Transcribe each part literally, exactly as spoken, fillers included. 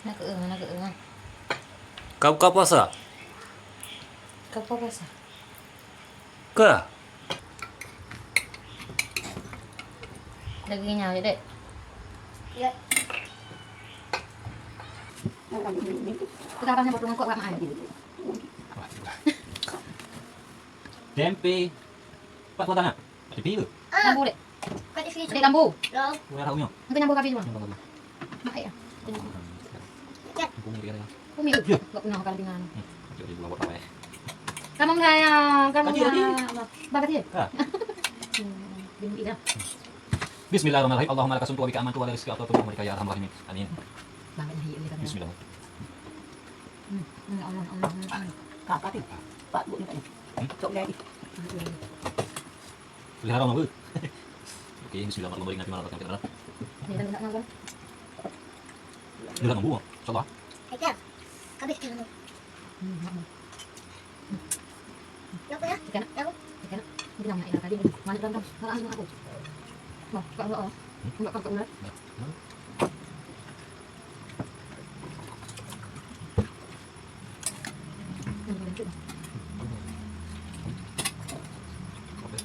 Nak ke, nak ke, nak. Ka buka puasa? Ka buka puasa. Ka? Daging nyawa, Dek. Ya. Kita abang nyebut rumah kok, Mak, ai. Tempe. Pat kuah tanah. Tempe ke? Lambu, Dek. Dek, lambu. Kuah tahu nyo. Mungkin lambu kaki cuma. Lambu kaki. Mak, ya. Lambu kaki. Umi. Ya. Enggak pernah makan dengan. Hmm. Jadi dua buat apa ya? Kamu enggak ya? Kamu Tadi, tadi. Enggak. Bang, tadi ya? Ha. Hmm, bingung dah. Bismillahirrahmanirrahim. Allahumma laka sumtu wa bika amantu wa ala rizqika aftartu wa bika ya arhamar rahimin. Amin. Banget nih, iya, iya, kan. Bismillah. Hmm, ya Allah, Allah, Allah. Kakak tadi, Pak, Bu, ni, Pak. Hmm? Cok, Dek. Iya, iya. Boleh haram apa? Okey, bismillahirrahmanirrahim. Nanti malam datang kita. Iya, kan, enggak makan. Dia dah mampu, insyaallah. Kacang. Habis kan? Hmm, hmm. Kenapa ya? Ikan. Kenapa? Ikan. Ikan. Ikan. Ikan. Mana, Bang? Bang, aku. Bang, Bang, Bang. Enggak, Bang, Bang.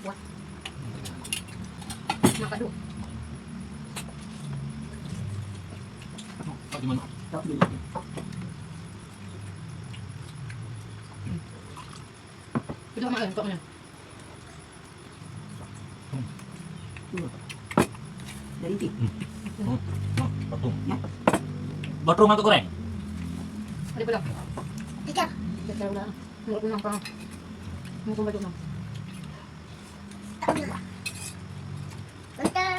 Wah. Makan dulu. Kita makan, kok mana? Dari ti. Hmm. Hmm. Hmm. Batung. Ya. Batung atau goreng? Ada belum? Tiga. Tiga udah. Mulut menang, Bang. Mulut menang. Mantap.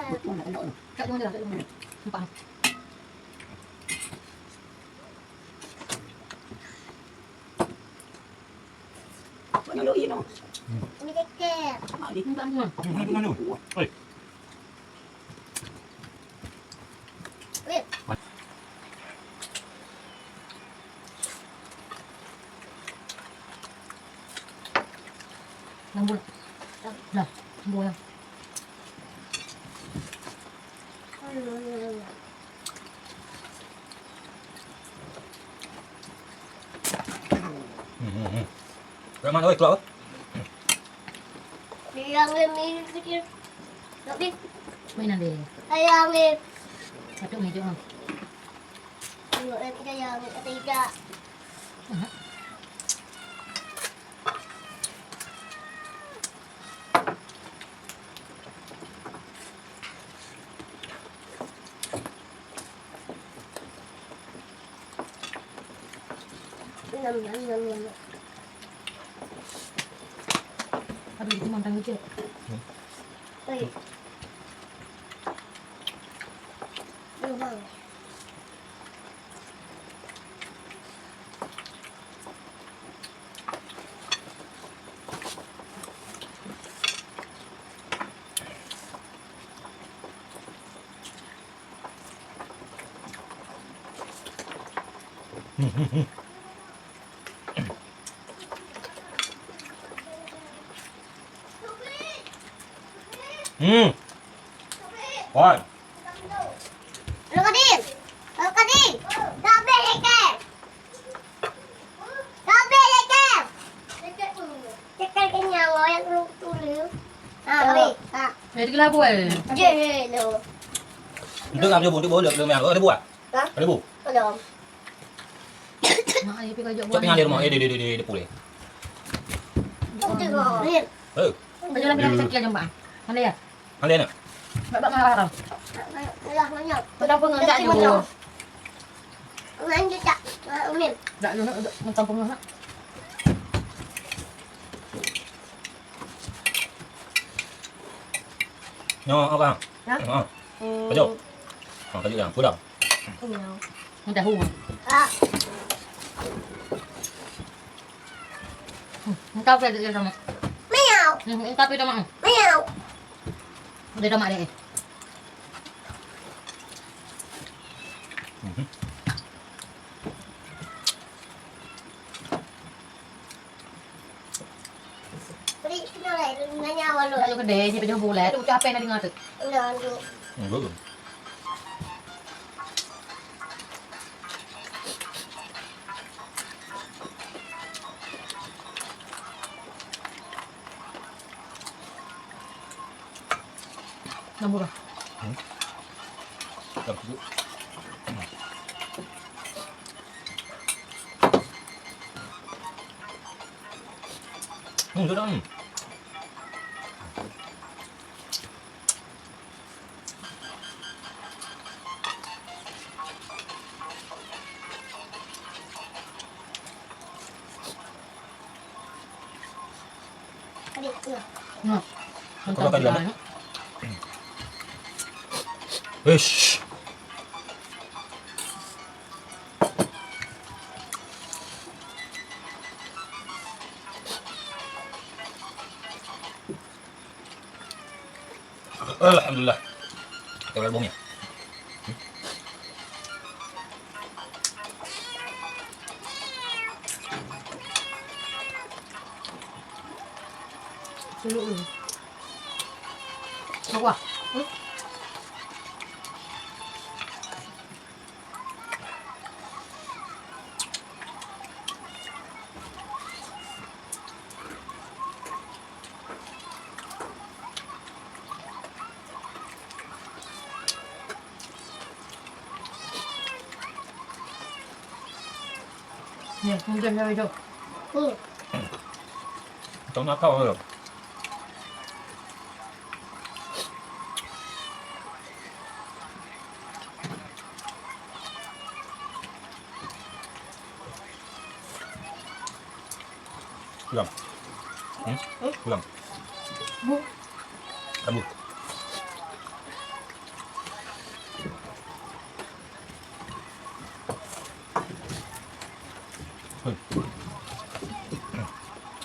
Betul, nak tengok tu. Tak cuma dia, tak cuma dia. Nampak. Banyak loi noh. Hmm. Ini kekek. Mak ni. Minta semua. Hmm, mana tu? Oi. Weh. Lambu. Lah, lambu lah. Hmm, hmm, hmm. Rahman, oi, keluar, oi. Yang lebih kecil. Tapi mainan deh. Ayam ni. Satu meja. Tengok yang kita yang tidak. Aha. Nyam, nyam, nyam, nyam. Aduh, itu mantan kecil. Hmm. Oi. Aduh, Bang. Hmm. Wan. Lo Kadim. Lo Kadim. Dah habis lagi. Dah habis lagi. Cekal kenyang, oh, yang tu, tu, tu. Ha, habis. Ha. Eh, tiga labu, eh. Je, je, lo. Itu nggak ada bu, itu bu, ada bu, ada bu, ah? Ha? Ada bu? Belum. Mak, dia pergi kajak buah. Cok tinggal di rumah, eh, di, di, di, di, di dapur, eh. Cok tengok. Eh. Kajak lagi, lagi sakit aja, Mak. Mana ya? Ada nak? Nak tak marah? Alah, banyak. Macam pun tak ada. Lanjut tak? Mak Umin. Tak ada, nak, nak, macam pun nak. Nyoe apa? Ha? Ha. Hmm. Kajak. Ha, kajak yang. Pulang. Iya. Tahu. Ah. Hmm, engkau ke dia sama? Miau. Hmm, engkau pun sama. Miau. Dia sama dia. Mhm. Beri kena lah, nanya awal lu. Lalu kedai, dia punya bulat, tu capek nak dengar tu. Nah, tu. Hmm, bagus. Murah. Hmm, sedap ni. Nah, mantap. Kalau kan juga. Eish. Alhamdulillah. Kita berbunyi. Dulu, dulu. Wah. Ni, mungkin saya hidup. Hmm. Tengah kau tu. Pulang. Hmm? Pulang. Bu. Kamu.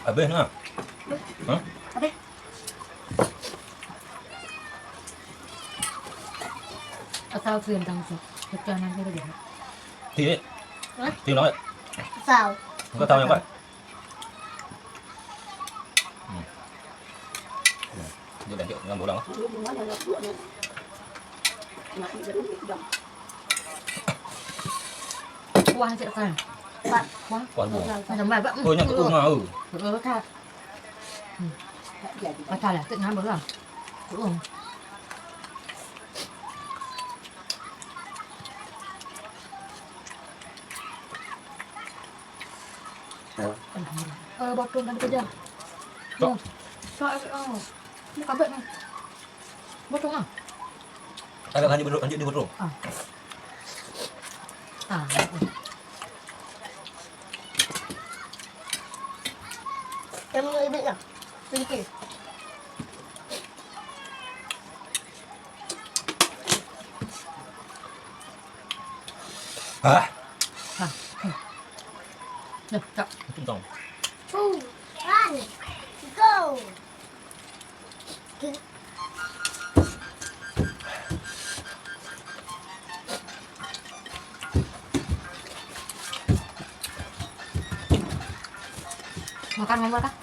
Habis nah. Hah? Habis. Asal sih tentang sih. Pecah nanti lagi. Ti. Hah? Ti nak. Asal. Kau tahu yang apa? Hmm. Dia dah tengok dengan bola. Kuah cek kan. Kuah. Kuah buah. Macam mai bak. Oh, nyak tu mah. Oh, tak. Hmm. Macam lah, tak ngambek lah. Oh. Eh, botol kan kerja. Tok. Tok, oh. Ni kabet ni. Botol ah. Agak lanjut botol, lanjut di botol. Ah. Ah. Yang mana ibit lah? Sedikit. Ah. Ah. Dah, tak. Untung tahu. Two, one, go. Makan, makan, makan.